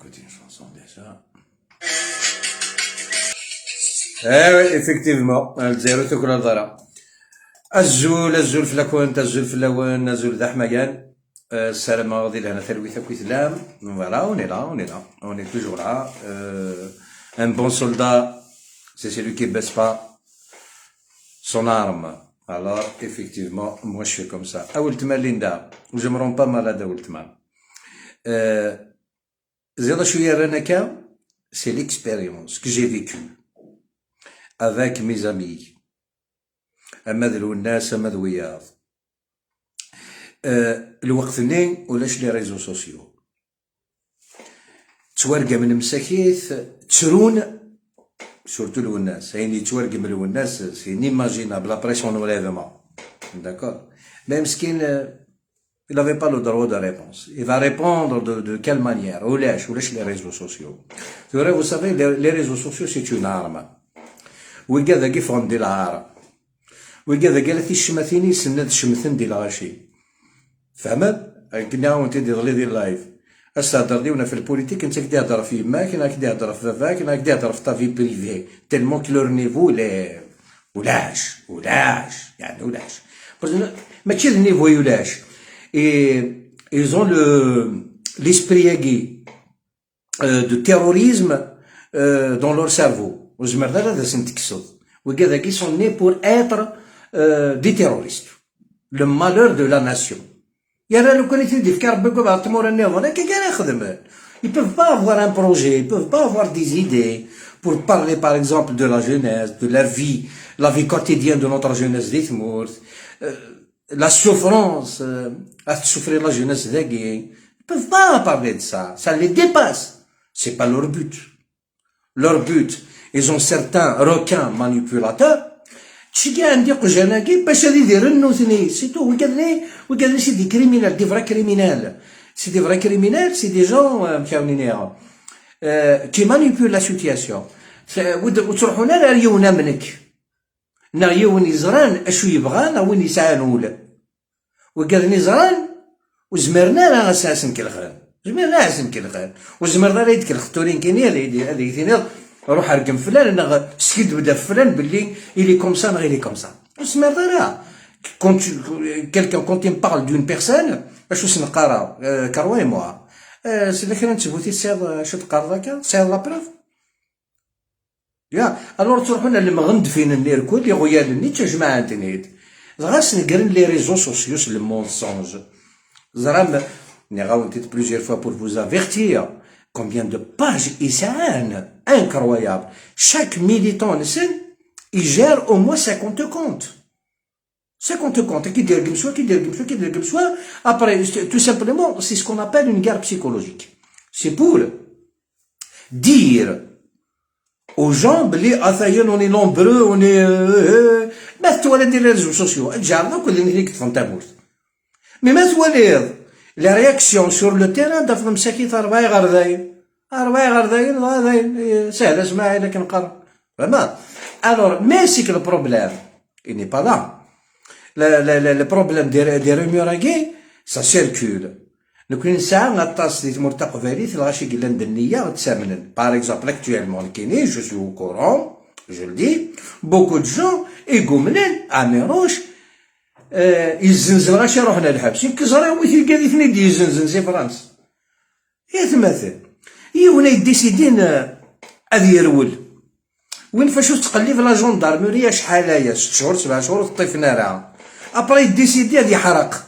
écouter une chanson déjà. Eh oui, effectivement, الجزائر تاكل الضرا. أزول أزول فلاكون أزول فلاون أزول ذا حمايان. السلام غادي لهنا ثلويث كويثلام. Voilà, on est là, on est là, on est toujours là. Un bon soldat, c'est celui qui baisse pas son arme. Alors, effectivement, moi je suis comme ça. أولتما ليندا, je me rends pas malade أولتما. زيادة شوية رانكا, c'est l'expérience que j'ai vécue avec mes amis. أما ذو الناس أما ذو وياض. الوقت ني ولاش les réseaux sociaux. توارقة من مساكيث ترون surtout الوناس يعني يتوارق من الوناس, c'est inimaginable, la pression d'enlèvement, d'accord, mais مسكين il n'avait pas le droit de réponse. Il va répondre de quelle manière? ولاش ولاش les réseaux sociaux. Vous savez, les réseaux sociaux, c'est une arme. وكذا كيف غندير العار وكذا قالت الشماتيني سند شمثن ديال الغاشي فهمت كنا وانت دير لي ديال live استهدر ديونا في ال politique انت كدي تهضر في يماك انا كدي تهضر في باباك انا كدي تهضر في ta vie privée, tellement que leur niveau لا ولاش ولاش يعني ولاش ماشي ال niveau ولاش et ils ont l'esprit de terrorisme dans leur cerveau. وزمر هذا سنتكسد وكذا qui sont nés pour être des terroristes, le malheur de la nation. يا لو كان يتدي في ربي بعض التمور النظام كي كان يخدم. Ils peuvent pas avoir un projet, ils peuvent pas avoir des idées pour parler par exemple de la jeunesse, de la vie quotidienne de notre jeunesse دي تمورت, la souffrance, à souffrir la jeunesse داكي. Ils peuvent pas parler de ça, ça les dépasse. C'est pas leur but. Leur but, ils ont certains requins manipulateurs. تشي عندي قجاناكي باش غادي يدير النوثني c'est tout. وكذا وكذا c'est des criminels, des vrais criminels, c'est des vrais criminels, c'est des gens مكاونين qui manipulent la situation. وتروحوا لا يونا منك نا يون يزران اشو يبغى وين يسعى وقال نزران وزمرنا راه اساس كالخان زمرنا اسم كالخان وزمرنا راه يدك الختورين كاين هذه روح ارقم فلان انا سكيد بدا فلان باللي il est comme ça, il est comme ça. وزمرنا راه quand quelqu'un, quand il parle d'une personne باش واش نقرا croyez-moi, سي كان تبوتي سير شو تقرا هكا سير la preuve يا alors تروحوا للمغندفين النير كل غيال ني تجمع انتنيت غاس نقرن les réseaux sociaux, le mensonge زرام ني plusieurs fois pour vous avertir combien de pages يسعان, incroyable. Chaque militant نسن il gère au moins 50 comptes, 50 comptes كي دير قمسوا كي دير قمسوا كي دير قمسوا. Après, tout simplement, c'est ce qu'on appelle une guerre psychologique. C'est pour dire aux gens بلي اثايا on est nombreux, on est ما تولي دير les réseaux sociaux تجعلنا كل اللي تفهم. Mais ما تولي les réactions sur le terrain دافن مساكين أربعة غرداين أربعة غرداين غرداين سهلة اسمع لكن نقرا فهمت. Alors, mais c'est que le problème, il n'est pas là. Le problème des rumeurs اكي, ça circule. لو ساعة غطاس دي تمور تقباليت الغاشي قلان النية تسامنن. Par exemple, actuellement كاينين, je suis au courant, je le dis, beaucoup de gens يقومنن عميروش يزنزل غاشي روحنا الحبس يكزرا ويتلقى ذي ثنين يزنزن سي فرنسا يا تماثل يونا يديسيدين اذ يرول وين فاش تقلي في la gendarmerie شحال هي 6 شهور 7 شهور طيفنا راه après يديسيدي غادي يحرق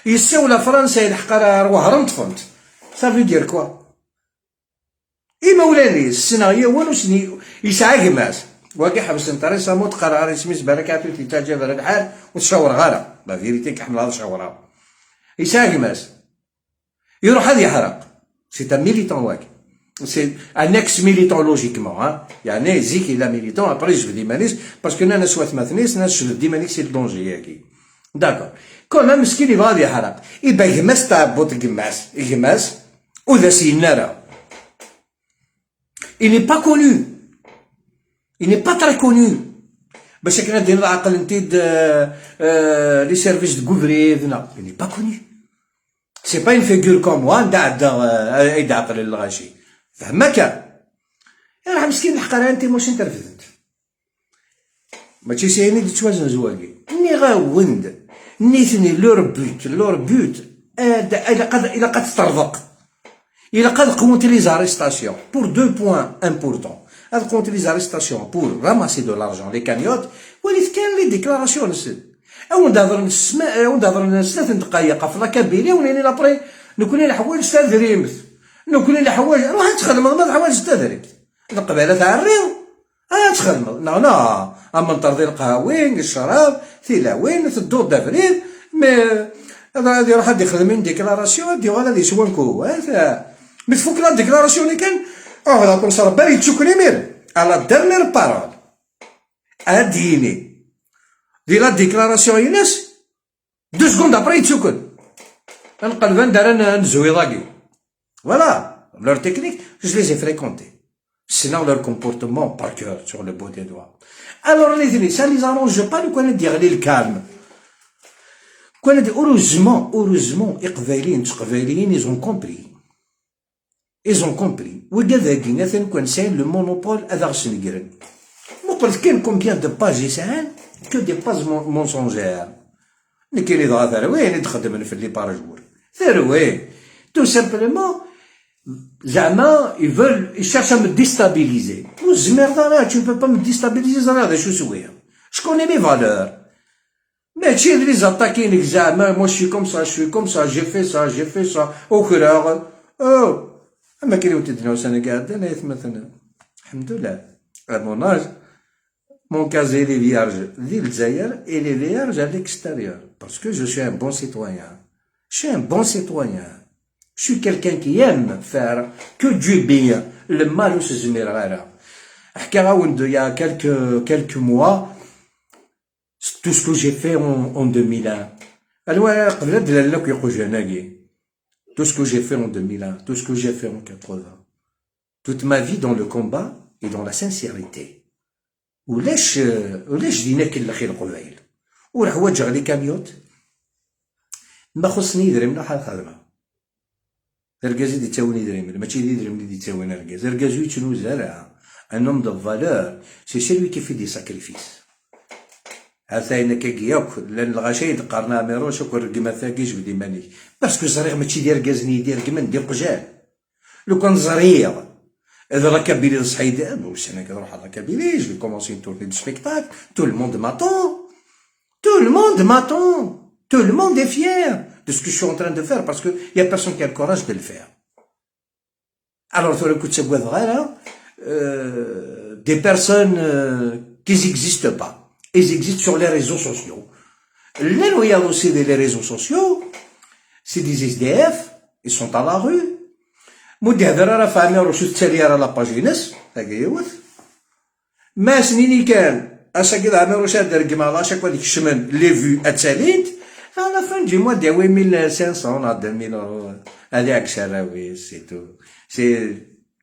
يساولا فرنسا يلحق راه وهران طفنت. Ça veut dire quoi? إما ولاني السنة هي وسني يسعى كماس واقع حبس انت récemment تقرا سميت بالك عطيتي تعجب الحال وتشاور غارة la vérité كحمل هذا شاورها يسعى كماس يروح هذا يحرق. C'est un militant واك c'est un ex-militant logiquement, hein. يعني زيك الى militant, après je ديمانيس parce que انا سوات ماثنيس ناس ديمانيس c'est le danger ياكي, d'accord. Quand même مسكين يبغى يحرق يبقى يغمس تاع بوط كماس يغمس وذا سينارا. Il n'est pas connu. Il n'est pas très connu. باش كنا دير العقل انت les services de gouvernement. Il n'est pas connu. C'est pas une figure comme moi نتاع عدا عقل الغاشي. فهمك راح مسكين الحقران تيموشنت ترفدت ماشي سيني دي توازن زواجي ني غاوند نيثني leur but الى قد ترضق الى قد قومت les arrestations pour deux points importants. هاد قومت les arrestations pour ramasser de l'argent, les cagnottes. وليت كان les déclarations نسد او ندهضر نسمع او ندهضر 3 دقائق في la Kabylie ونيني l'après نكوني الحوايج تادريمت نكوني الحوايج روح تخدم ما الحوايج تادريمت القبيله تاع الريض اه تخدم لا لا اما نطردي القهاوي الشراب تيلاوين تدور دافريد mais هذا غادي يروح غادي يخدم une déclaration غادي غادي يسوانكو mais تفوك la déclaration اللي كان اه هذا كون صار بالي تشكري مير à la dernière parole اديني دي la déclaration ينس 2 secondes après يتسكن نقلب ندير نزوي ضاقي. Voilà leur technique, je les ai fréquentés. Sinon, leur comportement par cœur, sur le bout des doigts. Alors, les ça les arrange pas لو كان دير le calme. كون heureusement, heureusement, إقباليين تقباليين, ils ont compris. Ils ont compris. وكذا مثلا كون ساين le monopole هذا غسنقرن. قلت كاين combien de pages يسعان que des pages mensongères. نكاين اللي ثروي تخدم في les par jour. ثروي. Tout simplement, زعما ils veulent, ils cherchent à me déstabiliser. وزمير tu ne peux pas me déstabiliser. هذا شو سويا. Je connais mes valeurs. ماشي les attaquer زعما moi je suis comme ça, je suis comme ça, j'ai fait ça, j'ai fait ça وكراغ او اما كاين وتدنا سنه قاعده انا مثلا الحمد لله, à mon âge, mon casier, il est vierge ديال الجزائر, il est vierge à l'extérieur, parce que je suis un bon citoyen, je suis un bon citoyen, je suis quelqu'un qui aime faire que du bien. Le mal وسزمير غيرها حكى غاوند il y a quelques mois tout ce que j'ai fait en 2001. Alors, قبل لك يقول جناقي tout ce que j'ai fait en 2001, tout ce que j'ai fait en 80, toute ma vie dans le combat et dans la sincérité. ولاش دينا كل خير قبايل وراح وجه les cagnottes ما خصني يدري من حال خدمه الركاز دي تاوني دريم ماشي دي دريم دي تاوني الركاز الركاز يتنو زرع. Un homme de valeur, c'est celui qui fait des sacrifices. هذا كاكي ياك لان الغاشي قارنا ميروش وكل رقمة ثاكي جبدي مانيك parce que زريغ ماشي دير كازني يدير كمان دير قجال لو كان زريغ هذا la Kabylie صحيح واش انا كنروح على la Kabylie, je vais commencer une tournée de spectacle, tout le monde m'attend, tout le monde m'attend, tout le monde est fier de ce que je suis en train de faire, parce que y a personne qui a le courage de le faire. Alors ثورا كنت غير des personnes qui n'existent pas. Ils existent sur les réseaux sociaux. Là où il y a aussi les réseaux sociaux, c'est des SDF, ils sont à la rue. مودي هذا راه فاهمي راه شو تسالي راه la page ينس هاكا ما سنيني كان اشاك عامي روش هذا رقم à chaque fois ديك الشمن les vues اتسالينت à la fin du mois داوي 1500 ولا 2000 euros هذه عكس راوي. C'est tout,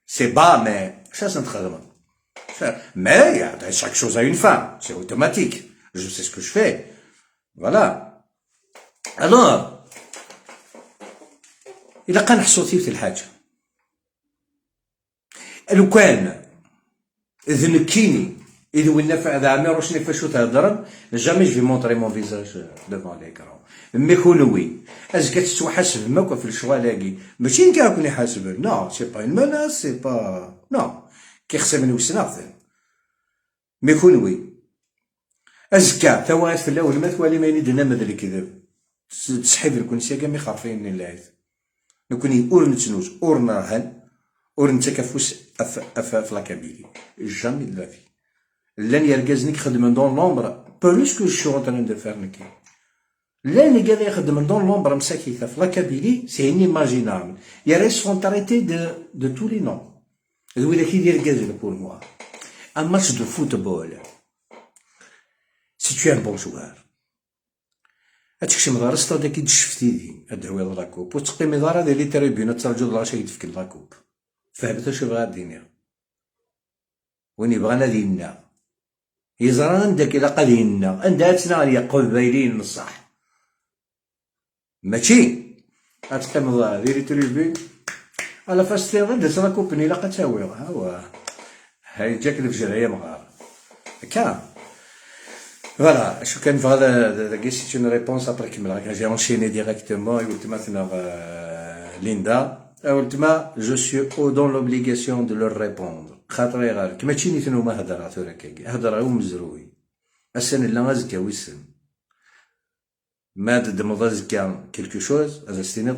c'est bas, mais ça نتخدم. Mais chaque chose a une fin, c'est automatique. Je sais ce que je fais. Voilà. Alors, إلا كان حصوتي في الحاجة لو كان ذنكيني إذا وين هذا عمي روشني فاش تهضر, jamais je vais montrer mon visage devant l'écran. Mais كونوي اش كتستوحش ماك في الشغل ماشي نكا كوني حاسب. Non, c'est pas une menace, c'est pas, non, كيخسر من وسنا mais كونوي ازكى ثوات في الاول ما توالي ما يندنا ماذا الكذب تسحب الكون سيكا مي خارفين اللايث نكوني اور نتنوز اور نرهن اور نتكفوس اف اف في la Kabylie, jamais de la vie. لن يركزني خدم dans l'ombre plus que je suis en train de faire. نكي لان قاعد يخدم dans l'ombre مساكيثة في la Kabylie, c'est inimaginable. يا ريس sont traités de tous les noms. هذو كي يدير كازن. Pour moi, un match de football, si tu es un bon joueur, تكشم دار ستاد كي تشفتي دي ادعوي la coupe وتقيمي دار هذه les tribunes ترجو دار يدفك la coupe. فهمت اش بغا الدنيا وين يبغانا دينا يزران عندك إلا قدينا عندها تنا يقبايلين الصح ماشي غتقيم ديري tribunes. على فاس تيض دس لا كوبني لا قتاوي ها هو هاي جاك الفجر هي مغار كا. Voilà, je كان c'est une réponse après que j'ai enchaîné directement et maintenant Linda ultima je suis dans l'obligation de leur répondre. خاطر غير كما تشيني ثنو ما هضر هضر ومزروي السنة لا غزكا ويسن ما دمض زكا quelque chose هذا ستيني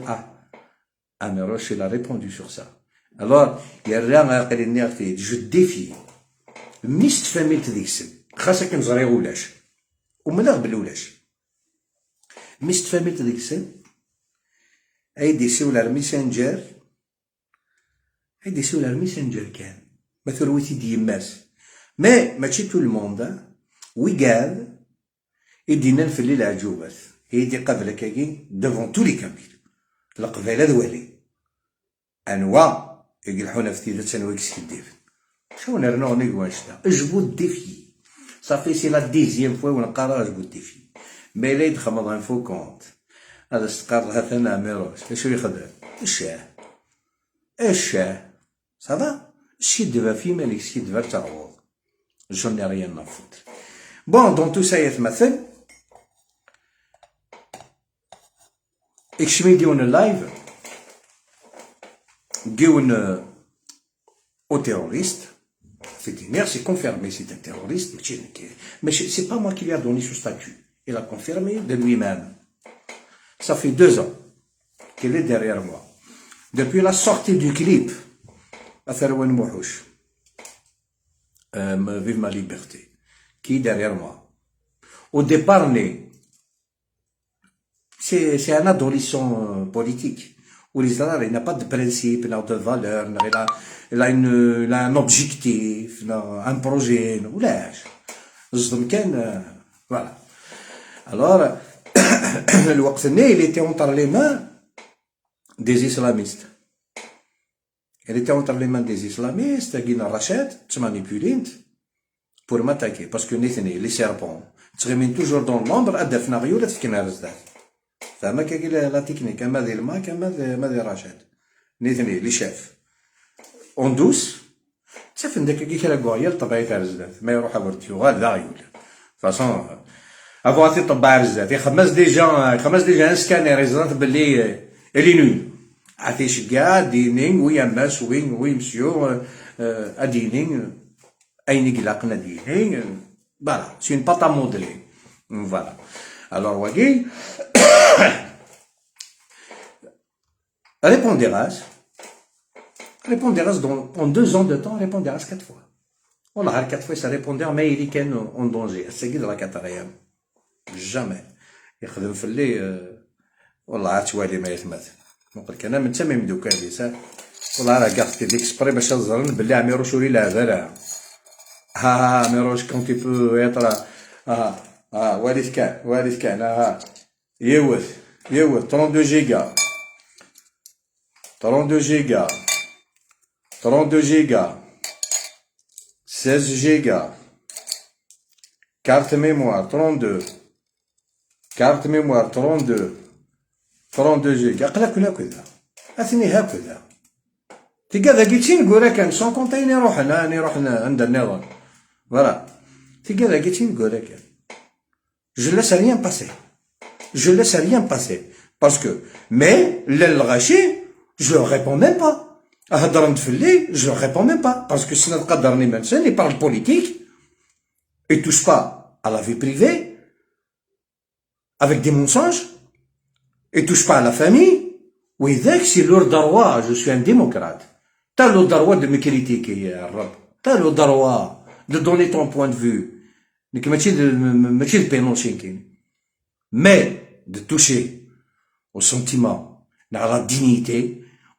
Amirouche il a répondu sur ça. Alors يرا قال لي je défie ميست فاميلت ديك السن خاصك نزري ولاش ومن غبل ولاش ميست فاميلت ديك السن ايدي سيولار ميسنجر ايدي سيولار ميسنجر كان ما ثروتي دي يماس mais ماشي tout le monde ويقال يدينا في الليل عجوبات يدي قبل كاكي devant tous les Kabyles القبيلة دوالي انوا يقلحونا في تيدات سنويكس كديف شو نرنو نيكوانشتا je vous défie. Ça fait c'est la dixième fois ونقرا je vous défie. Mais لا يدخل un faux compte هذا استقر هذا عميروش شو يخدم الشاه الشاه ça va الشي دابا في مالك الشي دابا تعوض j'en ai rien à foutre. Bon, dans tout ça يتمثل اكشمي ديون ال live ديون au terroriste. C'est confirmé, c'est un terroriste, mais c'est pas moi qui lui a donné ce statut. Il a confirmé de lui-même. Ça fait 2 ans qu'il est derrière moi. Depuis la sortie du clip, Vive ma liberté, qui est derrière moi. Au départ, c'est un adolescent politique. Où il n'a pas de principe, il n'a pas de valeur, il a un objectif, il a un projet, ولاش. Voilà. Alors, الوقت il était entre les mains des islamistes. Il était entre les mains des islamistes, Guina Rached, تمانيبولينت pour m'attaquer, parce que نيثني les serpents تغيمين toujours dans l'ombre, أدفنا غيولة تفكنا رزدات. فما كاين la technique كما ذي الماء كما ما ذي رشاد نيثني les chefs en douce تفن داك كي كرا كوغيال طبعي تاع رزدات ما يروح ورد يغال ذا غيول façon افواتي طبع رزدات يخمس déjà un scanner يزرات باللي الي نول عطي شكا دينين oui ماس oui oui monsieur ادينين اين قلاقنا دينين voilà c'est une pâte à modeler. Voilà. Alors واقي répondez en 2 ans de temps, répondez 4 fois. والله 4 fois ça répondait, mais il est en danger. C'est la quatrième. Jamais. يخدم في اللي والله عاد توالي ما يتمثل. نقول لك انا من تما يمدو كالي والله راه كاع ديك سبري باش نزرن باللي عميروش ولي لا لا ها عميروش quand tu peux être ها ها والد كان والد كان ها يوث يوث 32 جيجا 32 جيجا 32 جيجا 16 giga carte mémoire 32 carte mémoire 32 32 جيجا قلا كنا كذا اثني هكذا تلقى ذا كيتشي نقول كان sans compter نروح انا نروح عند النظام voilà تلقى ذا كيتشي نقول كان je laisse rien passer. Je laisse rien passer. Parce que, mais, l'El-Rachi, je leur réponds même pas. Je leur réponds même pas. Parce que si notre dernier il parle politique, il touche pas à la vie privée, avec des mensonges, il touche pas à la famille. Oui, c'est leur droit, je suis un démocrate. T'as le droit de me critiquer, يا رب. T'as le droit de donner ton point de vue. Mais de toucher au sentiment, à la dignité,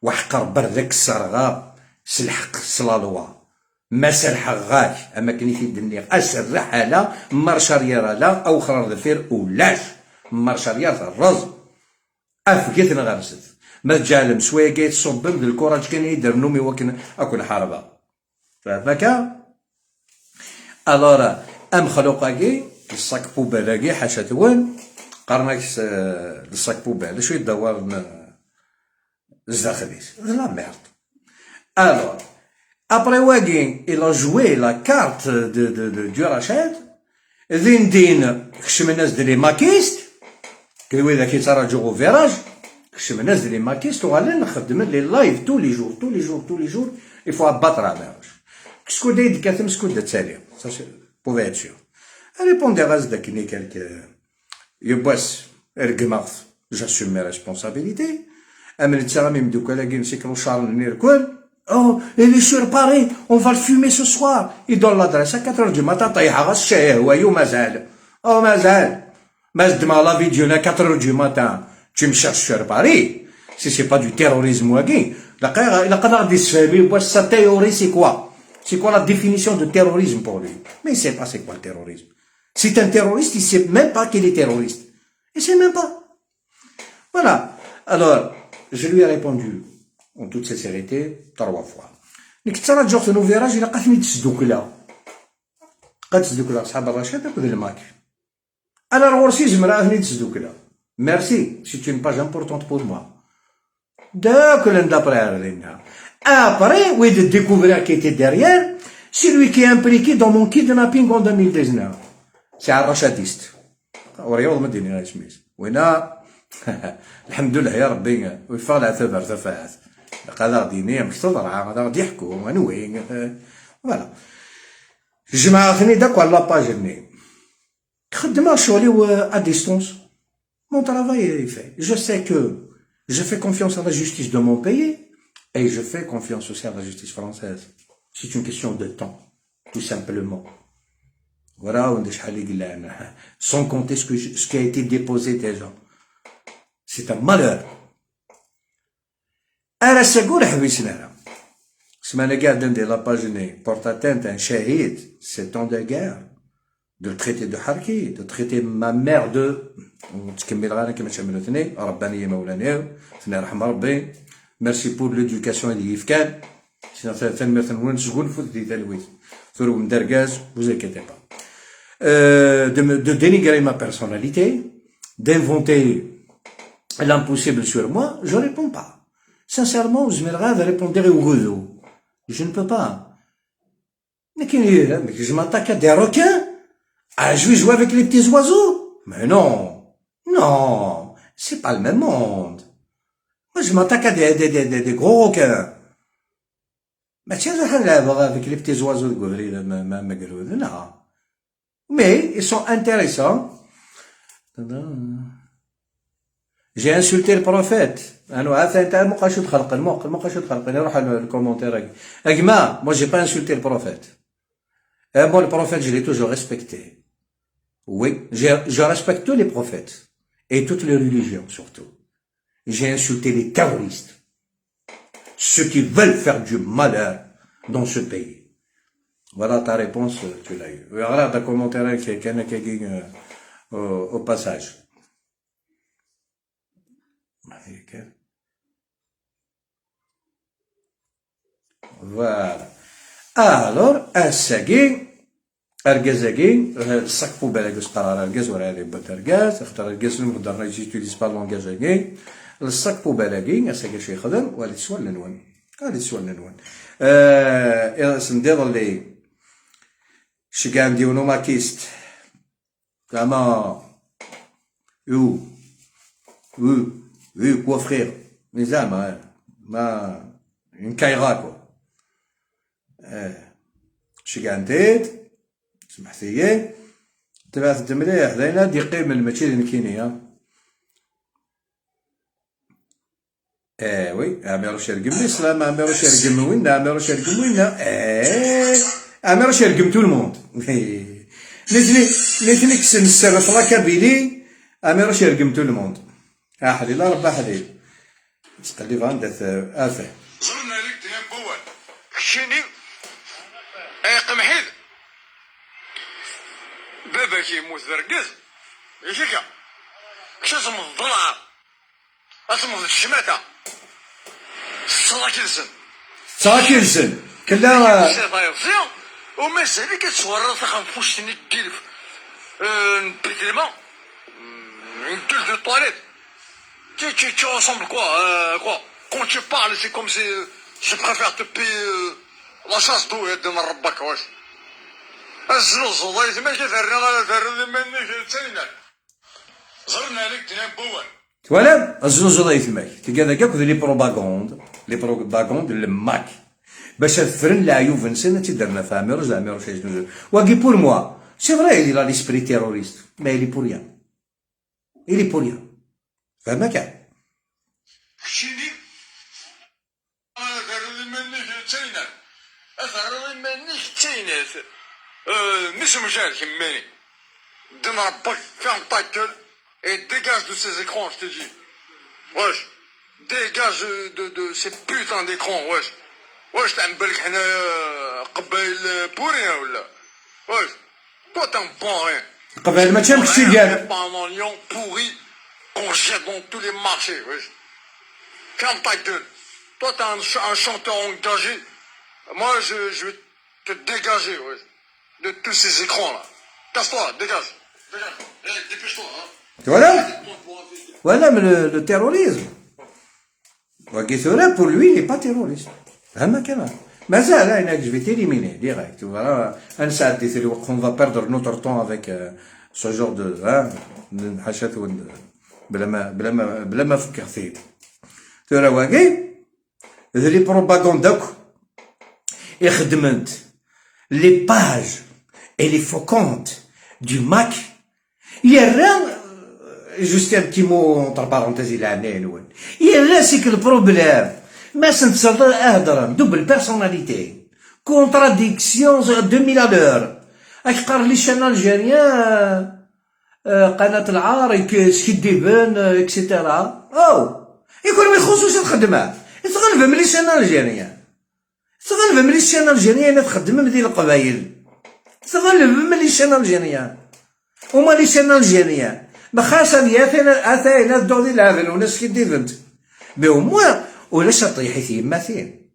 وحقر بردك السرغة سلحق سلا ما سرح غاش اما كني الدنيا اسرح على marche arrière لا او خرار ذفير ولاش marche arrière الرز افكيت نغرست ما تجعلم شويه كي تصبم ال courage كان يدير نومي وكن اكون حاربه فهمك. Alors ام خلوقاكي ال sac poubelle اكي حاشا توان قرناك ال sac poubelle شو يدور الزاخليس la merde. Alors, après واڨي, il a joué la carte du Rachad. ذين دين كشم الناس ديال les makistes كل وين كي تراجعوا virage كشم الناس ديال les makistes وغالا نخدم les lives tous les jours, tous les jours, tous les jours, il faut abattre عميروش شكون دا يتكاثم شكون دا تسالي pouvez être sûr. Répondez غاز داك ني quelques يبواس رقمغت, j'assume mes responsabilités. اما نتا غامي مدوكا كي نسيكلو شارل نيركل. Oh, il est sur Paris, on va le fumer ce soir. Il donne l'adresse à 4 heures du matin, طيحة غا الشاي هو يو مازال. Oh مازال. مازال la vidéo à 4 heures du matin. Tu me cherches sur Paris. Si c'est pas du terrorisme واڨي. لا قدر غادي يسفهمي sa théorie, c'est quoi? C'est quoi la définition de terrorisme pour lui? Mais il sait pas c'est quoi le terrorisme. C'est un terroriste, il sait même pas qu'il est terroriste. Il sait même pas. Voilà. Alors, je lui ai répondu en toute sincérité trois fois. نك تراجعت نو virage إلا قاتني تسدوكلا قد تسدوكلا صحاب الرشاد أكد الماك أنا غورسي زمرا أثني تسدوكلا. Merci, c'est une page importante pour moi. داك d'après لنا. Après, oui, de découvrir qui était derrière, c'est lui qui est impliqué dans mon kidnapping en 2019. C'est un rachadiste. ورياض مديني سميت وهنا الحمد لله يا ربي ويفعل العتبة ارتفعت هذا غادي ينام تضرع هذا غادي يحكوا انوي voilà. الجماعة ثاني داك على la page ني خدمة شغلي à distance. Mon travail est fait. Je sais que je fais confiance à la justice de mon pays et je fais confiance aussi à la justice française. C'est une question de temps, tout simplement. Voilà, sans compter ce qui a été déposé déjà. C'est un malheur. انا ساقول حبيسنا سمعنا قاعد ندير la page ني porte atteinte un شهيد 7 ans de guerre, de traiter de harki, de traiter ma mère de تكمل غير كما تعملوا ثني ربانية مولاني ثني رحم ربي. Merci pour l'éducation اللي يفكان ثنميرت نون تشغل فوت دي تلويت ثرو مدرقاز, vous inquiétez pas. De dénigrer ma personnalité, d'inventer l'impossible sur moi, je réponds pas. Sincèrement, je me rêve répondre au. Je ne peux pas. Mais je m'attaque à des requins? Ah, je vais jouer avec les petits oiseaux? Mais non. Non. C'est pas le même monde. Moi, je m'attaque à des gros requins. Mais tiens, avec les petits oiseaux de. Non. Mais ils sont intéressants. J'ai insulté le prophète. انا عارف انت مو شو تخلق الموق الموق شو تخلق نروح ال commentaire اجما. Moi, j'ai pas insulté le prophète. Moi, le prophète, je l'ai toujours respecté. Oui, je respecte tous les prophètes et toutes les religions surtout. J'ai insulté les terroristes, ceux qui veulent faire du malheur dans ce pays. Voilà ta réponse, tu l'as eu. Voilà ta commentaire qui au passage. Voilà. Alors, الساقي اركازاكي ال sac poubelle قرار اركاز ولا هذه بات اركاز اختار اركاز المقدر j'utilise pas langage اكي ال sac poubelle اكي اساكي شي يخدم ولا تسوى النون هذه تسوى النون سندير اللي شي كاع ديونو makiste زعما يو يو يو quoi frère, mais زعما ما une caïra quoi. شي كاع نديت سمحت لي تبعث مليح لان دي قيمة ماشي نكيني. Eh oui, عميروش يرقم الاسلام عميروش يرقم وين عميروش يرقم وين ايه عميروش يرقم tout le monde. نتني نتني كسن السر في la Kabylie عميروش يرقم tout le monde. احلي لا ربا حليل تقلي عندك افه زرنا لك ديان بوال كشيني اي قمحيد بابا كيموت ذرقز يشكا كش اسم الضلعة اسم الشماتة صلاكيلسن صلاكيلسن كلا ومازال كتصور تخنفوش الدير بيتلما une gueule de toilette. Tu ressembles quoi, quoi? Quand tu parles, c'est comme si Je préfère te payer la chasse d'eau يا دين ربك واش. الزنوز ما كيفرنا غير منك تسينا. زرنا لك تنام بوال. Voilà, الزنوز يتماك تلقى ذاك les propagandes, les propagandes الماك باش تفرن العيوب نسن تيدرنا في عميروش عميروش واكي. Pour moi, c'est vrai, il a l'esprit terroriste, mais il est pour rien, il est pour rien. فهمك؟ كشيني منك تسينا اثر منك تسينا مش مجال كماني دين ربك. Ferme ta gueule et dégage de ces écrans, je te dis. Wesh, dégage de ces putains d'écrans, wesh. واش تعمل بالك حنا قبايل pour rien ولا واش؟ Toi, t'es un bon rien. قبائل ما تشامكش ديالك. Pas un oignon pourri qu'on jette dans tous les marchés, wesh. Ferme ta gueule. Toi, t'es un chanteur engagé. Moi, je vais te dégager, wesh, de tous ces écrans là. Casse-toi, dégage. Dégage. Eh, dépêche-toi, hein. Voilà. Voilà le terrorisme. Pour lui, il n'est pas terroriste. فهمك كمان مازال انا je vais t'éliminer direct, voilà. نسعدي في الوقت, on va perdre notre temps avec ce genre de حاجات بلا ما فكر فيه. ترى واقي les propagandes يخدمنت les pages et les faux comptes du MAK. يرى juste un petit mot entre parenthèses العنين يرى c'est que le problème ما سنتصدر اهضر double personnalité, contradiction 2000 à l'heure. اك قار les chaînes algériennes قناة العار سكيديبن et cetera او يكون ما يخصوش الخدمة تغلب من les chaînes algériennes تغلب من les chaînes algériennes تخدم من ديال القبايل تغلب من les chaînes algériennes وما les chaînes algériennes ما خاصة اثانا دور ديال العافل وناس كيديفنت mais au moins ولاش طيحي يماثين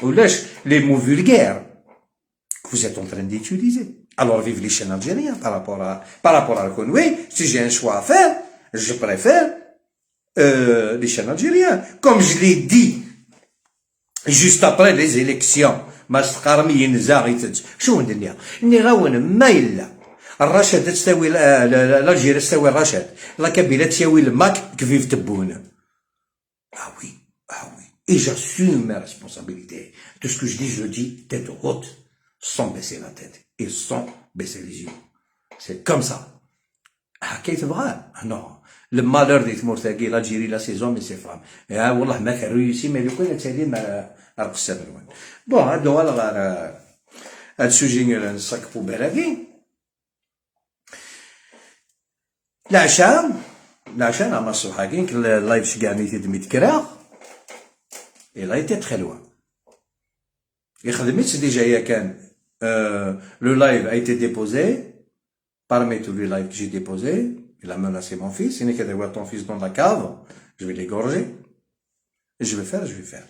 ولاش les mots vulgaires que vous êtes en train d'utiliser. Alors vive les chaînes algériennes par rapport à oui, si j'ai un choix à faire, je préfère les chaînes algériennes. Comme je l'ai dit juste après les élections, ما استقرمي ينزاغ شو ندير ني غاون ما إلا الرشاد تساوي l'Algérie تساوي الرشاد la Kabylie تساوي الماك que vive تبون. Ah oui, ah oui. Et j'assume mes responsabilités. Tout ce que je dis, je le dis tête haute, sans baisser la tête et sans baisser les yeux. C'est comme ça. Ah, كيف تبغى؟ Non. Le malheur des تمورتاكي l'Algérie, la saison mais ses femmes. يا والله ما كان réussi mais لو كان تالي ما رقص الوان. Bon, هادو غير هاد ال sujet نساك poubelle. العشاء نعم الصبح كاين ال live شكاني تدمي تكرا il a été très loin. يخدمت déjà يا كان le live a été déposé. Parmi tous les lives que j'ai déposés, il a menacé mon fils. Il n'est qu'à voir ton fils dans la cave, je vais l'égorger. Je vais faire, je vais faire.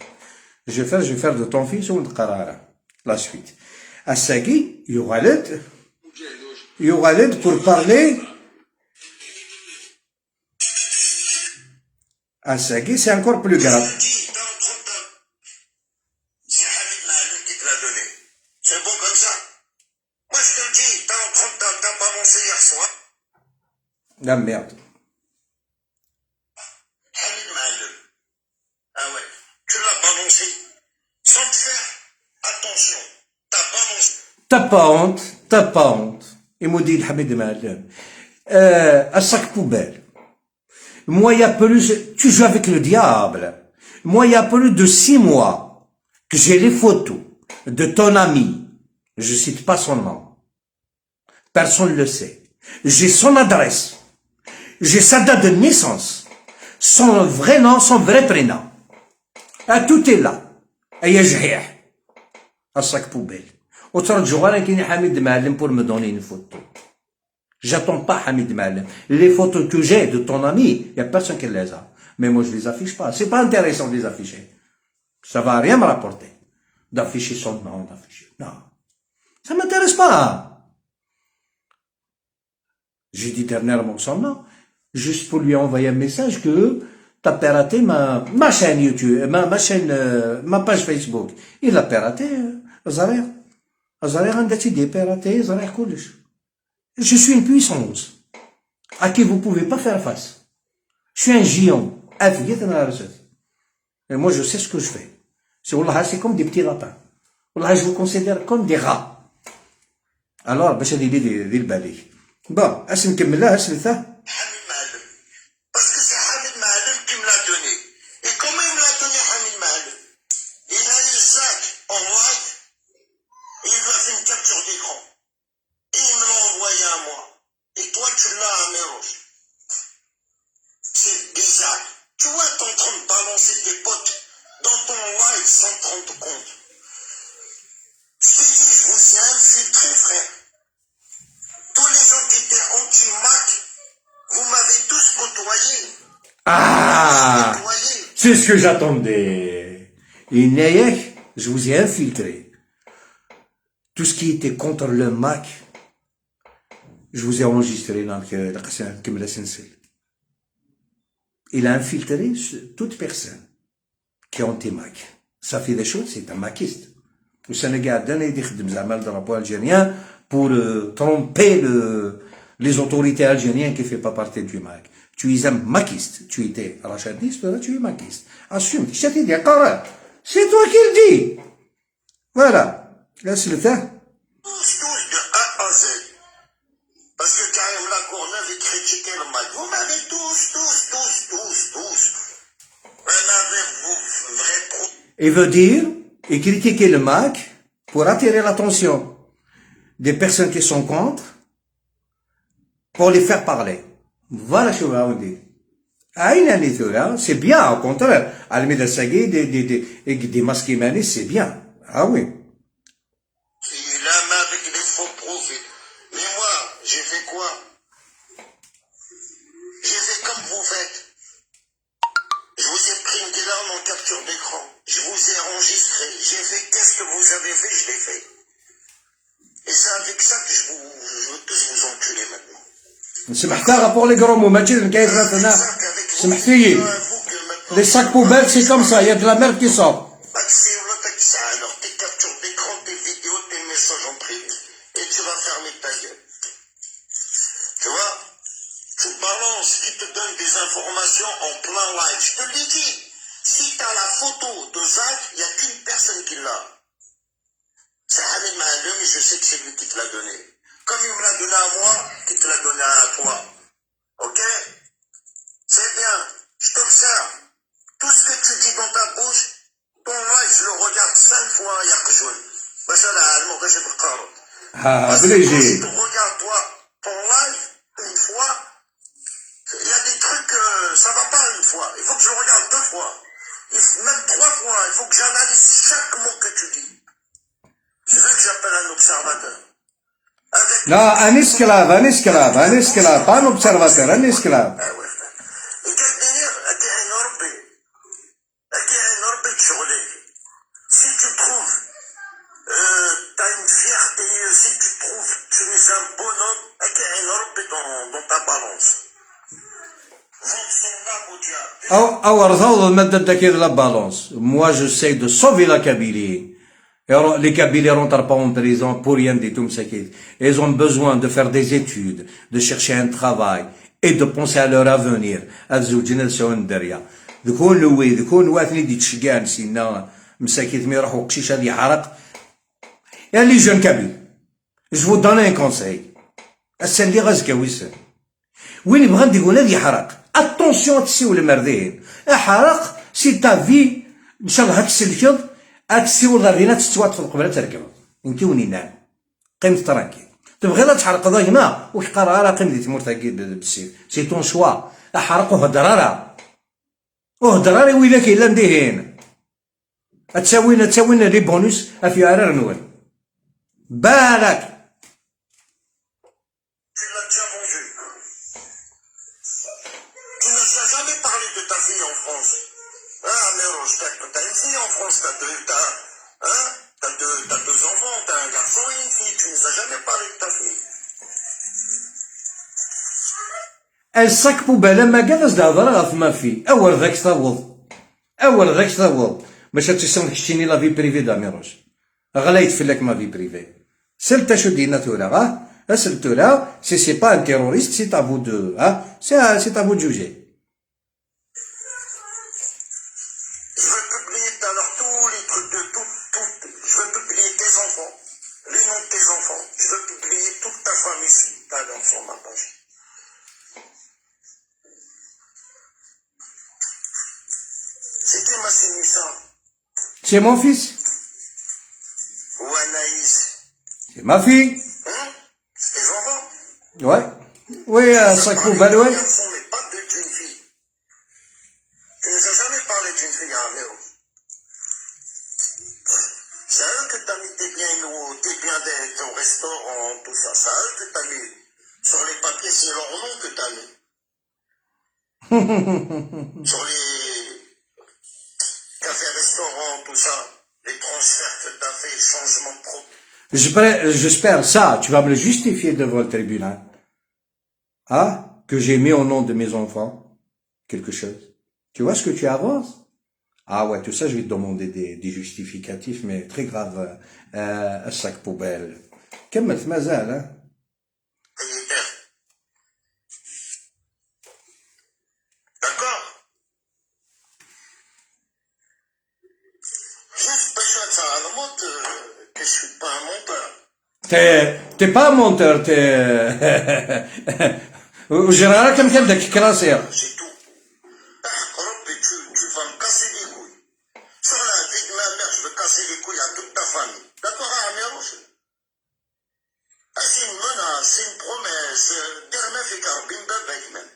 Je vais faire, je vais faire de ton fils ou de la suite. الساقي يغالد pour parler. الساقي c'est encore plus grave. C'est Hamid Maaloum qui te l'a donné. C'est bon comme ça. Moi, je te le dis, t'as en train de t'as balancé hier soir. La merde. Hamid Maaloum. Ah ouais, tu l'as balancé sans te faire attention. T'as balancé. T'as pas honte, t'as pas honte. Il m'a dit Hamid Maaloum. Un sac poubelle. Moi, il y a plus, tu joues avec le diable. Moi, il y a plus de 6 mois que j'ai les photos de ton ami. Je cite pas son nom. Personne ne le sait. J'ai son adresse. J'ai sa date de naissance. Son vrai nom, son vrai prénom. Ah, tout est là. يا جحيح. Un sac poubelle. وترجعوا انا كاين حميد معلم pour me donner une photo. J'attends pas Hamid Maalem. Les photos que j'ai de ton ami, il n'y a personne qui les a. Mais moi, je les affiche pas. C'est pas intéressant de les afficher. Ça va rien me rapporter. D'afficher son nom, d'afficher. Non. Ça m'intéresse pas. J'ai dit dernièrement son nom, juste pour lui envoyer un message que T'as piraté ma chaîne YouTube, ma chaîne, ma page Facebook. Il a piraté, زريع. زريع عندها تيدي piraté, زريع كلش. Je suis une puissance à qui vous pouvez pas faire face. Je suis un géant. Et moi, je sais ce que je fais. C'est والله, c'est comme des petits lapins. والله, je vous considère comme des rats. Alors, باش هذه لي دي البالي. Bon, اش نكملها اسلثه؟ Hamid Maalem. Parce que c'est Hamid Maalem qui me l'a donné. Et comment il me l'a donné, Hamid Maalem? Il a eu Zach en live et il lui a fait une capture d'écran. Et il me l'a envoyé à moi. Et toi, tu l'as à Méroche. C'est bizarre. Tu vois, t'es en train de balancer des potes dans ton live sans te rendre compte. Je t'ai dit, je vous ai infiltré, frère. Tous les gens qui étaient anti-MAK, vous m'avez tous côtoyé. Ah! Côtoyé. C'est ce que j'attendais. إناياك, je vous ai infiltré. Tout ce qui était contre le MAK, je vous ai enregistré dans le سنسل. Il a infiltré toute personne qui est anti-MAK. Ça fait des choses, c'est un makiste. والسنة قاعد يخدم زعما le drapeau algérien pour tromper les autorités algériennes qui ne font pas partie du MAK. Tu es un makiste. Tu étais rachadiste, là tu es makiste. Assume. C'est toi qui le dis. Voilà. Là, c'est le fait. Tous, tous, de A à Z. Parce que Karim Lacourneuve, il critiquait le MAK. Vous m'avez tous, tous, tous, tous, tous. Vous m'avez vos vrais pro. Il veut dire, et critiquer le MAK pour attirer l'attention des personnes qui sont contre, pour les faire parler. Voilà ce que je veux dire. C'est bien, au contraire. Almida Sagui, des masques c'est bien. Ah oui. Il a main avec des faux profils. Mais moi, j'ai fait quoi? J'ai fait comme vous faites. Je vous ai pris une larme en capture d'écran. Je vous ai enregistré. J'ai fait qu'est-ce que vous avez fait, je l'ai fait. Et c'est avec ça que je veux tous vous enculer maintenant. سمحتها pour les gros mots ماشي كيف انا سمحتي. Les sacs poubelles, c'est comme ça, il y a de la merde qui sort. Alors tes captures d'écran, tes vidéos, tes messages en privé. Et tu vas fermer ta gueule. Tu vois? Tu balances qui te donne des informations en plein live. Je te l'ai dit. Si tu as la photo de Zach, il n'y a qu'une personne qui l'a. C'est Hamid Maalem et je sais que c'est lui qui te l'a donné. Comme il me l'a donné à moi, qui te l'a donné à toi. Ok? C'est bien. Je t'observe. Tout ce que tu dis dans ta bouche, ton live, je le regarde cinq fois, يا قجول. باش انا عالمو باش بقارو. Ah, Parce que quand obligé. je te regarde, toi, ton live, une fois, il y a des trucs, ça va pas une fois. Il faut que je le regarde deux fois. Même trois fois. Il faut que j'analyse chaque mot que tu dis. C'est ça que j'appelle un observateur. Avec لا, un esclave, un esclave, un esclave, pas un observateur, un esclave. Ah ouais. انت الدنيا كاين ربي كاين ربي تشغلي. Si tu trouves t'as une fierté, si tu trouves tu es un bonhomme, كاين ربي dans ta balance. Vendre son âme au diable. او او رضاو مادة كي la balance. Moi, j'essaie de sauver la Kabylie. Et les Kabyles rentrent pas en prison pour rien du tout, مساكين. Ils ont besoin de faire des études, de chercher un travail et de penser à leur avenir. أزوجنا لسون دريا. ذكون لوي ذكون واثني دي تشقان سينا مساكين مي يروحوا قشيش هذه حرق. يا les jeunes Kabyles, je vous donne un conseil. السن اللي غازكا ويسن. وين يبغى يقول هذه يحرق. Attention تسيو المردين. احرق, c'est ta vie. ان شاء الله هتسلكض هتسيو الغرينة تستوات قبل تركب. انت ونين قيمة tranquille. تبغي لا تحرق ضيما وش قرار قيم دي تمور تاكي بالسيف. C'est ton choix. احرق وهدرارا. وهدراري وإذا كاين لا نديهين. تساوينا les bonus في عرار نول. بالك. Tu l'as déjà vendu. Tu n'as jamais parlé de ta fille en France. Ah, mais Roche, t'as une fille en France, hein, t'as deux enfants, t'as un garçon et une fille. Tu nous as jamais parlé de ta fille. Un sac poubelle ما قادرش تهضر غف ma fille. أول ذاك ثوض. أول ذاك ثوض. باش تسمح كشيني la vie privée d'Amirouche. غلايت فلاك ma vie privée. سلتا شو دينا ثورا ها؟ سلتورا si c'est pas un terroriste, c'est à vous de hein, c'est à vous de juger. Je veux publier tout à l'heure tous les trucs de tout, tout. Je veux publier tes enfants, les noms de tes enfants. Je veux publier toute ta famille tout à l'heure sur ma page. C'est qui Massinissa? C'est mon fils. Ou Anaïs? C'est ma fille. Hein? C'est tes enfants? Ouais. Oui, sac poubelle, ouais. Garçon, mais pas d'une fille. Tu nous as jamais parlé d'une fille, hein, Léo. C'est à eux que t'as mis tes biens, ou tes biens de ton restaurant, tout ça. C'est à eux que t'as mis. Sur les papiers, c'est leur nom que t'as mis. Sur les cafés, restaurants, tout ça. Les transferts que t'as fait, changement de pro. J'espère ça, tu vas me le justifier devant le tribunal. Hein? Que j'ai mis au nom de mes enfants quelque chose. Tu vois ce que tu avances? Ah ouais, tout ça, je vais te demander des justificatifs, mais très grave. Un sac poubelle. كملت مازال ها؟ Propriétaire. D'accord? Juste باش تعلموا que je suis pas un menteur. T'es pas un menteur, t'es... وجرى كم كان داك كراسير. C'est tout. ربي, tu vas me casser les couilles. Sur la vie de ma mère, je vais casser les couilles à toute ta famille. D'accord, Amirouche? Ah, c'est une menace, c'est une promesse. دير فيك ربي من باباك même.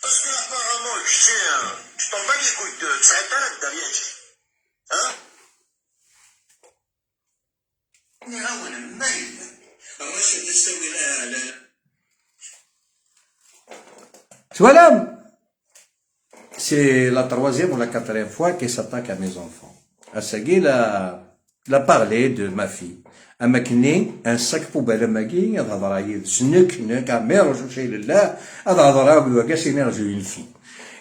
Parce que apparemment, je sais, hein, tu t'en bats les couilles de 9000 derrière. Hein? نعاون ما الرشد تسوي لا لا. Voilà. C'est la troisième ou la quatrième fois qu'il s'attaque à mes enfants. Assagui il a parlé de ma fille. أما كني un sac poubelle ماكي هذا هضر سنك نك عمير شو شيء لله هذا هضر وكاسيني j'ai une fille.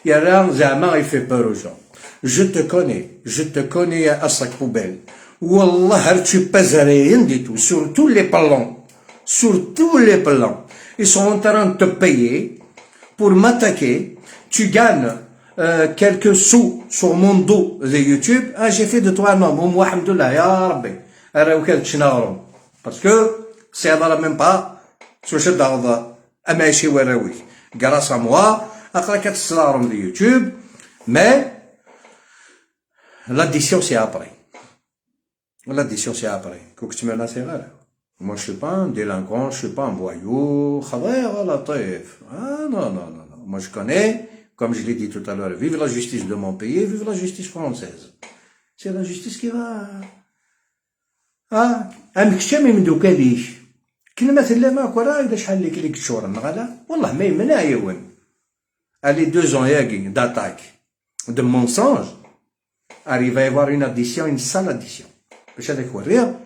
يا زعما il fait peur aux gens. Je te connais, je te connais à sac poubelle. والله tu pèses rien du tout sur tous les plans. Sur tous les plans. Ils sont en train de te payer pour m'attaquer. Tu gagnes quelques sous sur mon dos de YouTube. Ah, j'ai fait de toi un homme. Moi, الحمد لله, يا ربي. أنا وكان تشناغرهم. Parce que c'est هذا même pas. شو شد هذا أماشي وراوي. Grâce à moi, أقرا كتسلارهم de YouTube. Mais l'addition, c'est après. L'addition, c'est après. كوك تمرنا c'est غير. Moi, je suis pas un délinquant, je suis pas un voyou. خضير لطيف. Ah non, non, non, non. Moi, je connais, comme je l'ai dit tout à l'heure, vive la justice de mon pays, vive la justice française. C'est la justice qui va... اه ام كشامي من دوكاليش كلمة لا ما كورا إذا شحال لك لك شهور نغلا والله ما يمنع يون. Allez, 2 ans ياكي d'attaque, de mensonge, arrive à y avoir une addition, une sale addition. باش هذاك وريه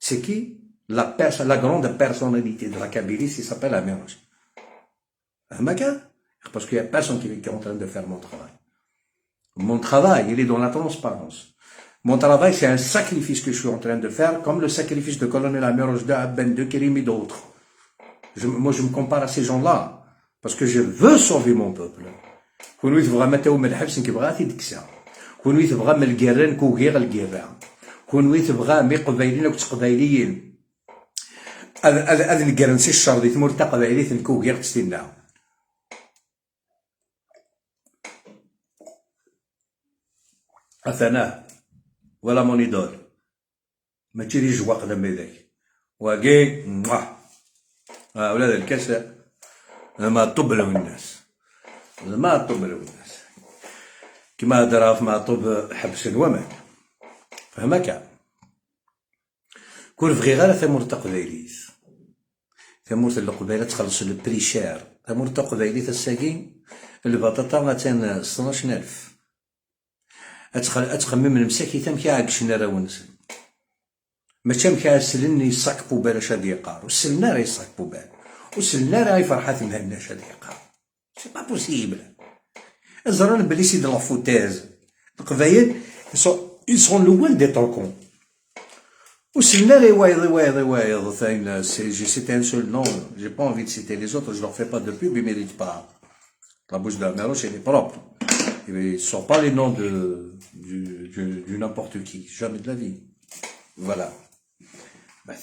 c'est qui la grande personnalité de la Kabylie, il s'appelle Amirouche. Amaka, parce qu'il n'y a personne qui est en train de faire mon travail. Mon travail, il est dans la transparence. Mon travail, c'est un sacrifice que je suis en train de faire, comme le sacrifice de colonel Amirouche, de Abane, de Kérim et d'autres. Moi, je me compare à ces gens-là, parce que je veux sauver mon peuple. كون تبغى ما من الحبس كيبغى تيدكسا كون تبغى من الكيران كوغير الكيران كون تبغى مي قبايلين وتقبايليين هذا نكرن سي الشر دي تمور تقبايليت نكوغير تستنى أثناه voilà mon idole. ماشي لي جوا قدام ذاك واكي ولاد الكاس ما طب له الناس ما طب له الناس كما هدر في معطوب حبس ومات فهمك كون بغي غير ثمور تقبايليت ثمورة القبيلة تخلص le prix cher. ثمورة تقبايليت الساكين البطاطا غاتان 12000 اتخمم المساكي تم كي عاكشنا راونسن ماشي مكا سلني sac poubelle اش غادي يقار وسلنا راه sac poubelle. وسلنا راه فرحات مهناش هذه يقرا، c'est pas possible. زران بلي c'est de la foutaise. القبايل ils sont loin d'être cons. وسلنا غير وايض وايض وايض ثاين. J'ai cité un seul nom, j'ai pas envie de citer les autres, je leur fais pas de pub, ils méritent pas. La bouche d'Amirouche, elle est propre. Ils ne sont pas les noms de, du n'importe qui, jamais de la vie. Voilà. Bah,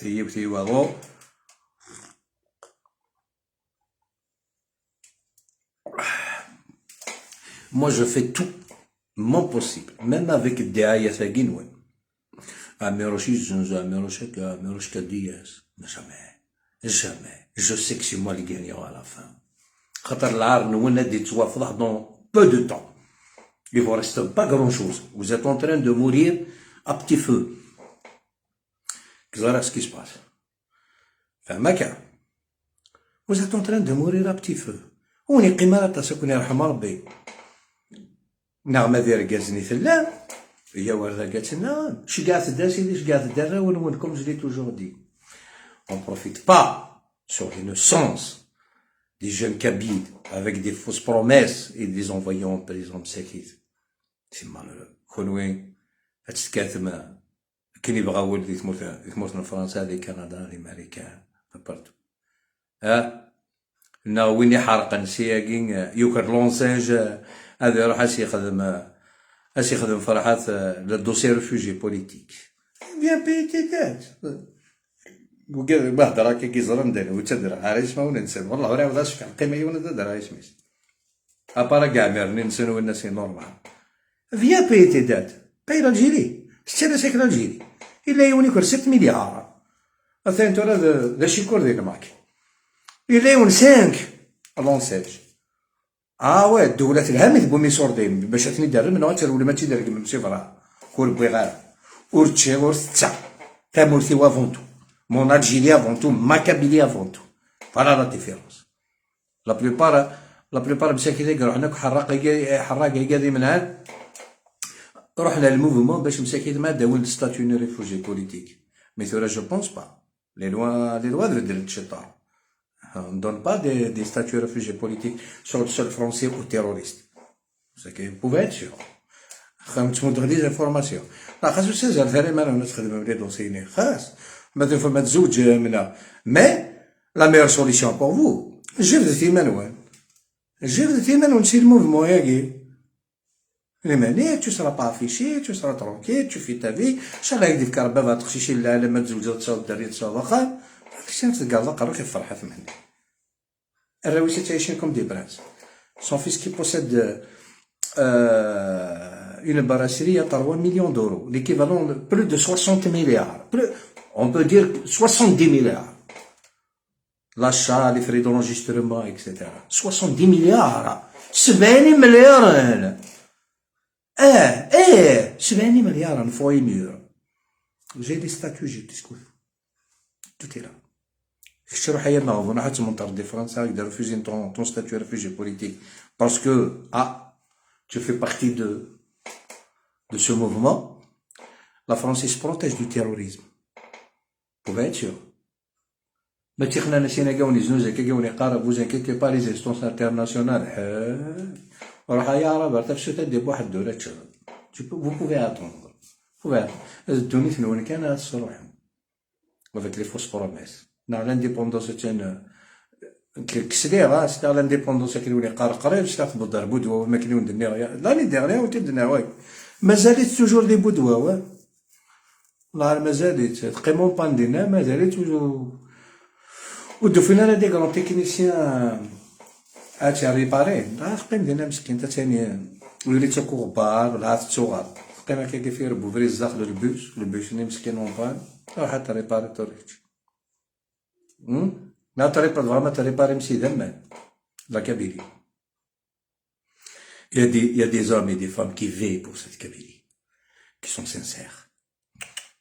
moi, je fais tout mon possible, même avec des ayatagin. Amirouche, Amirouche, Amirouche, jamais, jamais. Je sais que c'est moi le gagnant à la fin. خاطر العار نونا دي توافضح dans peu de temps. Il vous reste pas grand-chose. Vous êtes en train de mourir à petit feu. Qu'est-ce qui se passe? فهمك؟ Vous êtes en train de mourir à petit feu. وني قيمة تسكن يرحم ربي. نعم ذي رجازني ثلا هي وردة قالت لنا شقاع تدا سيدي شقاع تدا ونولكم je l'ai toujours dit. On profite pas sur l'innocence des jeunes Kabyles avec des fausses promesses et des envoyer en prison مساكين. C'est malheureux. كونوي هتسكاتم كاين يبغى ولدي تموت من فرنسا لي كندا لي امريكان partout. ها نا وين يحرق نسياكين يوكر l'ANSEJ هذا يروح اش يخدم فرحات le dossier réfugié politique. Viens payer tes dettes. وقال بهضر هكا كيزرن داني وتدرى عارف ما وننسى والله ولا عاود اشك القيمه هي ولا تدرى اسميس à part كاع ميرني نسن والناس normal. Viens payer tes dettes, paye l'Algérie ستي سيك l'Algérie الا يونيكور 6 مليار مثلا ترى ذا شيكور ديال ماك الا يون 5 l'ANSEJ. اه oui الدولة الهامة بومي سوردين باش تني دار من ولا ما تيدير مسيفرا كور بغي غير ورتشي ورتسا تامورتي avant tout. Mon Algérie avant tout, ma Kabylie avant tout. Voilà la différence. La plupart مساكين رحنا حراق حراق هذه من هاد رحنا لل mouvement باش مساكين ما داون statut réfugié politique. Mais ثورا je pense pas. Les lois de الشيطان. On ne donne pas des statuts réfugiés politiques sur le sol français aux terroristes. C'est que vous pouvez être sûr. خمس des informations. لا خاصو سيزار ثاني ما نخدم les dossiers خاص. ما تزوج منها. Mais la meilleure solution pour vous, جبد تيمانوان. جبد تيمانوان c'est le mouvement ياكي. Les tu seras pas affiché, tu seras tranquille, tu fais ta vie. ان شاء الله يدير كربابا تخشيشي لا ما تزوج تصاوب الدري تصاوب واخا. كيفاش تلقى قالوا كيف فرحة مني. الرويسة تعيشين comme des princes. Son fils qui possède une brasserie à 3 millions d'euros, l'équivalent de plus de 60 milliards. Plus, on peut dire 70 milliards. L'achat, les frais d'enregistrement, etc. 70 milliards. 70 مليار. اه 70 مليار fois mieux. J'ai des statuts, j'ai des tout est là. شروح هي ما حتى من دي فرنسا يقدر refuser ton statut réfugié politique parce que tu fais partie de ce mouvement. La France se protège du terrorisme. Vous pouvez être sûr. ما تيخنا نسينا كاوني زنوزا كاوني قارب vous inquiétez pas les instances internationales. روح يا رب تفسو تدي بواحد الدولة تشغل. Vous pouvez attendre. Vous pouvez attendre. الدوني تنون كان تصروح avec les fausses promesses. نعم l'indépendance تاعنا كسلي ستا l'indépendance كيولي قار قريب ستا تبدر بودوا ما كاين درنا l'année dernière وتدنا واي مازالت toujours les بودوا والله مازالت تقيمون باندينا مازالت toujours ودفنا des grands techniciens هادشي réparer تقيم دينا مسكين تا ثاني وليت تاكو غبار ولا تسوغر تقيم هكا كيف يربو فري الزاخ ال bus ال bus مسكين en panne روح حتى réparer توريك لا تريباري vraiment تريباري مسي ذمان la Kabylie. Il y a des hommes et des femmes qui vivent pour cette Kabylie, qui sont sincères.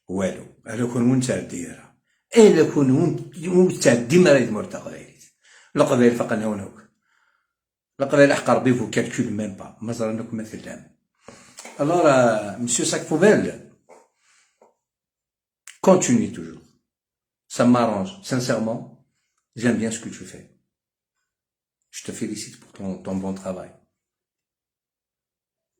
والو الا كون وانت ديرها الا كون وانت ديما راه يدمر تقبايليت القبائل فقنا هناك القبائل حق ربي vous calculez même pas مازال انكم مثل. Alors, monsieur Sac Poubelle, continuez toujours. Ça m'arrange, sincèrement. J'aime bien ce que tu fais. Je te félicite pour ton bon travail.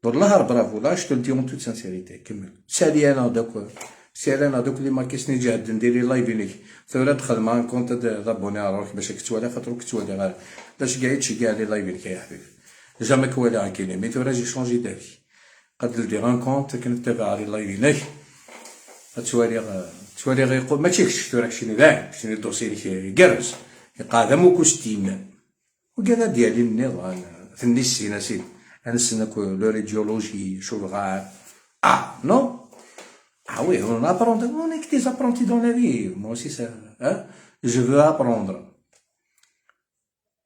والله bravo, là je te le dis en toute sincérité. كمل. سالي انا دوك سالي انا دوك اللي ما كيسني جهد نديري live ليك ثورة دخل مع compte d'abonné روحك باش كتوالي خاطر كتوالي غير باش كاع تشجع les lives لك يا حبيبي jamais كوالي كاين mais ثورة j'ai changé d'avis قد ندير un compte كنتبع les lives لك توالي توالي غير يقول ما تشيكش ثورة شنو ذا شنو ال dossier لك يقرز يقعد مو costume وكذا ديالي النظام ثني السينا سيد انا نستنى leur idéologie شوف غا ah non. Ah oui, on apprend, on est que des apprentis dans la vie. Moi aussi, ça, hein? Je veux apprendre.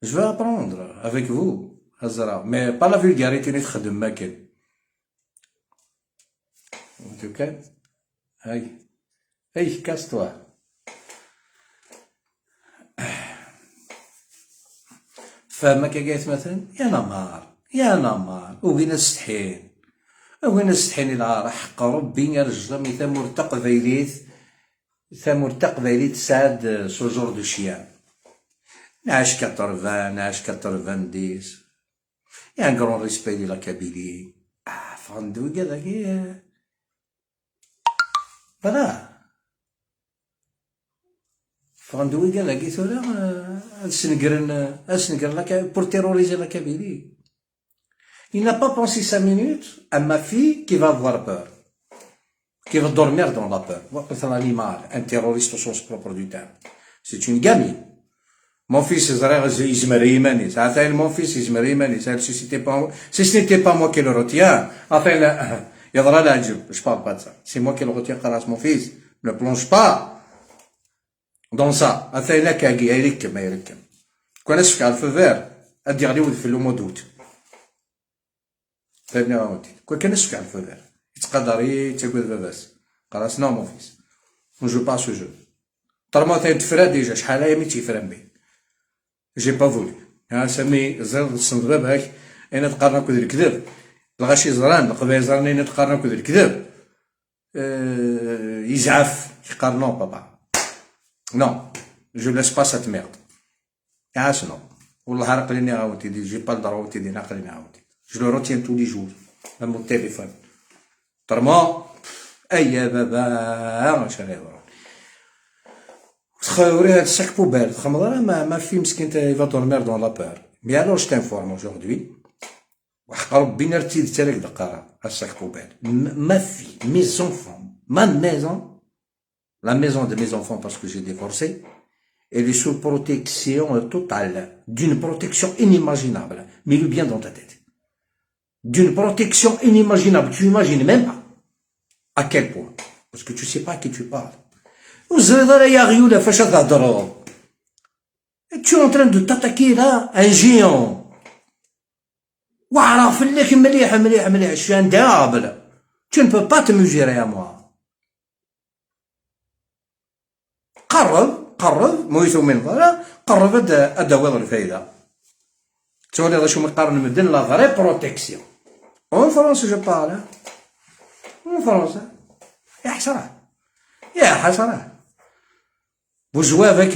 Je veux apprendre avec vous, Azra. Mais pas la vulgarité, نتخدم ما كان. En tout cas, hey, hey, casse-toi. فما كاين مثلا يا نمار يا نمار وين الستحين وين الستحين العار حق ربي يا رجل ثمور تقبيليت ثمور تقبيليت سعد ce genre de chien نعاش 80 نعاش 90. Y a un grand respect de la Kabylie. اه فغندو كذا كي voilà فغندوي قال لك ثورة سنقرن سنقرن pour terroriser la Kabylie. Il n'a pas pensé 5 minutes à ma fille qui va avoir peur, qui va dormir dans la peur. C'est un animal, un terroriste au sens propre du terme. C'est une gamine. Mon fils, mon fils, si ce n'était pas moi qui le retiens, enfin, je parle pas de ça. C'est moi qui le retiens, mon fils. Ne plonge pas dans ça. Enfin, يركب ما يركب. كون اسفك على ال feu vert ادي غادي في le mois d'août. فهمني غاوتي. كون كان اسفك على ال feu vert يتقدر تاكل باباس. خلاص non mon fils. On joue pas ce jeu. طرما تفرا déjà شحال هي مي تيفرا بي. J'ai pas voulu. ها سمي زيد الصندوق هاك انا تقارن كود الكذب. الغاشي زران القبائل زران انا تقارن كود الكذب. يزعف يقار non papa. Non, je laisse pas cette merde. Ah non. والله عقليني عاودتي j'ai pas le droit تيدي عقليني عاودتي. Je le retiens tous les jours. Même mon téléphone. طرما اي بابا اش غيضرب تخوري هاد ال sac poubelle تخمض ما في مسكين il va dormir dans la peur. Mais alors je t'informe aujourd'hui وحق ربي نرتي تارك دقارة ال sac poubelle. Ma fille, mes enfants, ma maison, la maison de mes enfants parce que j'ai divorcé, elle est sous protection totale, d'une protection inimaginable. Mets-le bien dans ta tête. D'une protection inimaginable. Tu imagines même pas à quel point. Parce que tu sais pas à qui tu parles. وزيد يا غيولة فاش تهضروا. Tu es en train de t'attaquer là, un géant. وعرف لك مليح مليح مليح je suis un diable. Tu ne peux pas te mesurer à moi. قرب قرب مويتو من ظهر قرب اداوي الفايدة تولي غا شو مقارن مدن la vraie protection en France je parle en France. يا حسرة يا حسرة. Vous jouez avec.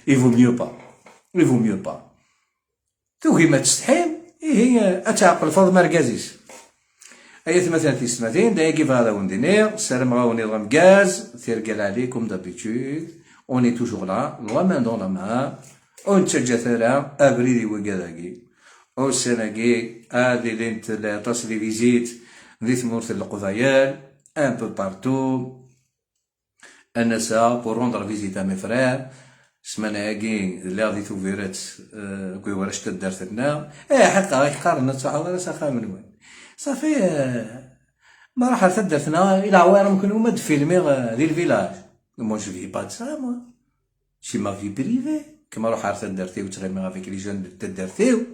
Il vaut mieux pas. Il vaut mieux pas. توهي ما تستحيم هي اتعقل فض مركزيس اي مثلا تيستماتين دا كيف هذا وندينير السلام غاوني غاز تيرقل عليكم d'habitude. On est toujours là, la main dans la main. ونتسجى ثلا ابريدي وكذاكي والسنة هذه اللي تصلي les visites ذي ثمورة القضايال un peu partout النساء pour rendre visite à mes frères. السمانة هاكي اللي غادي توفيرات كوي وراش تدارت لنا ايه حقا راك قارن تصحى ساخا من وين صافي ما راح تدرتنا الى عوار ممكن هما تفيلمي ديال ال village. Moi je vis pas de ça, moi c'est ma vie privée. كيما روح عرفت درتي وتغني avec les jeunes تدرتي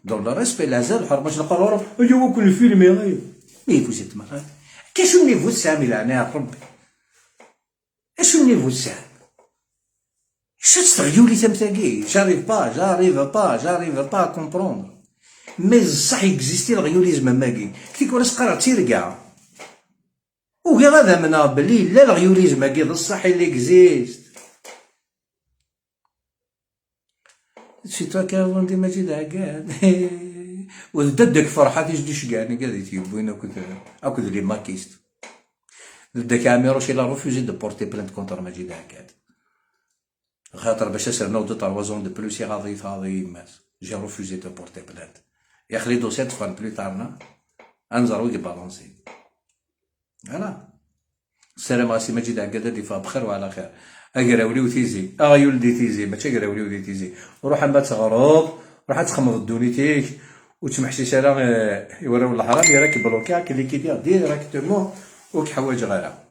dans le respect العزال الحر باش نقرر ايوا كل فيلمي غير mais vous êtes malade. كاش ال niveau تسعة ميلان يا ربي اش ال niveau تسعة شو تستغيولي تمثاكي j'arrive pas à comprendre. Mais صح exister الغيوليزم ماكي كي كون قرا تيركا وكي غادا منا بلي لا الغيوليزم كي الصح اللي existe. C'est toi qui as vendu Majid Aggad. وددك فرحات يجدي شقاني قال يتيبوين اكد les makistes. داك عميروش il a refusé de porter plainte contre Majid Aggad. خاطر باش اسرنا deux 3 ans de plus غاضي غاضي ماس. J'ai refusé de porter plainte. يا خلي dossier تفهم plus tard انزر ويك balancer. Voilà. السلام على سي مجيد عقاد ديفا بخير وعلى خير. اقراولي وتيزي اغيول دي تيزي ماشي اقراولي ودي تيزي. روح اما تغرب روح تخمض دونيتيك وتمحشي راه يوراو الحرام يراك bloqué كليكي directement وكحوايج غيرها.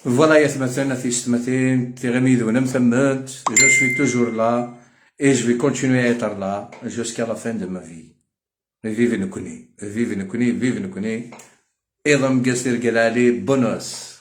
Voilà يا ثمثنا في ستمتين تيغميدون مثمنت. Je suis toujours là et je vais continuer à être là jusqu'à la fin de ma vie. Vive نكوني, vive نكوني, vive نكوني. إذا مقصير قلالي بونوس.